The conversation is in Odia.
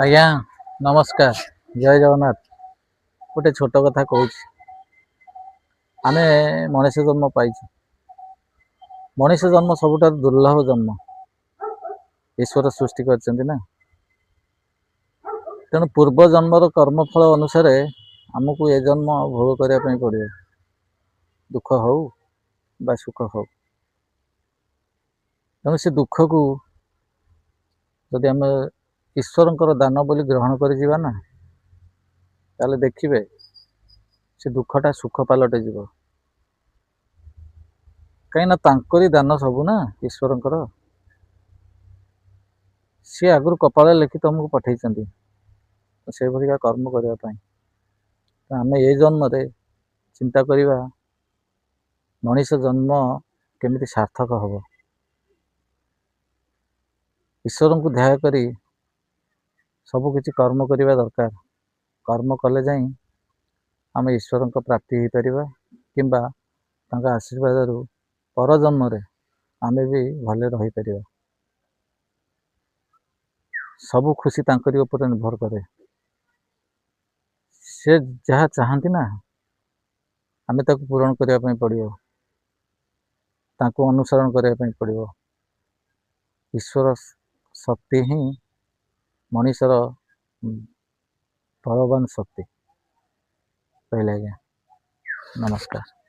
ଆଜ୍ଞା ନମସ୍କାର, ଜୟ ଜଗନ୍ନାଥ। ଗୋଟେ ଛୋଟ କଥା କହୁଛି। ଆମେ ମଣିଷ ଜନ୍ମ ପାଇଛୁ। ମଣିଷ ଜନ୍ମ ସବୁଠାରୁ ଦୁର୍ଲଭ ଜନ୍ମ, ଈଶ୍ୱର ସୃଷ୍ଟି କରିଛନ୍ତି ନା। ତେଣୁ ପୂର୍ବ ଜନ୍ମର କର୍ମଫଳ ଅନୁସାରେ ଆମକୁ ଏ ଜନ୍ମ ଭୋଗ କରିବା ପାଇଁ ପଡ଼ିବ, ଦୁଃଖ ହଉ ବା ସୁଖ ହଉ। ତେଣୁ ସେ ଦୁଃଖକୁ ଯଦି ଆମେ ଈଶ୍ୱରଙ୍କର ଦାନ ବୋଲି ଗ୍ରହଣ କରିଯିବା ନା, ତାହେଲେ ଦେଖିବେ ସେ ଦୁଃଖଟା ସୁଖ ପାଲଟିଯିବ। କାହିଁକିନା ତାଙ୍କରି ଦାନ ସବୁ ନା, ଈଶ୍ୱରଙ୍କର। ସିଏ ଆଗରୁ କପାଳରେ ଲେଖି ତୁମକୁ ପଠେଇଛନ୍ତି ସେଇଭଳିକା କର୍ମ କରିବା ପାଇଁ। ତ ଆମେ ଏ ଜନ୍ମରେ ଚିନ୍ତା କରିବା ମଣିଷ ଜନ୍ମ କେମିତି ସାର୍ଥକ ହେବ। ଈଶ୍ୱରଙ୍କୁ ଧ୍ୟାୟ କରି ସବୁକିଛି କର୍ମ କରିବା ଦରକାର। କର୍ମ କଲେ ଯାଇ ଆମେ ଈଶ୍ୱରଙ୍କ ପ୍ରାପ୍ତି ହେଇପାରିବା, କିମ୍ବା ତାଙ୍କ ଆଶୀର୍ବାଦରୁ ପରଜନ୍ମରେ ଆମେ ବି ଭଲରେ ରହିପାରିବା। ସବୁ ଖୁସି ତାଙ୍କରି ଉପରେ ନିର୍ଭର କରେ। ସେ ଯାହା ଚାହାନ୍ତି ନା, ଆମେ ତାକୁ ପୂରଣ କରିବା ପାଇଁ ପଡ଼ିବ, ତାଙ୍କୁ ଅନୁସରଣ କରିବା ପାଇଁ ପଡ଼ିବ। ଈଶ୍ୱର ଶକ୍ତି ହିଁ ମଣିଷର ବଳବାନ ଶକ୍ତି। ରହିଲି ଆଜ୍ଞା, ନମସ୍କାର।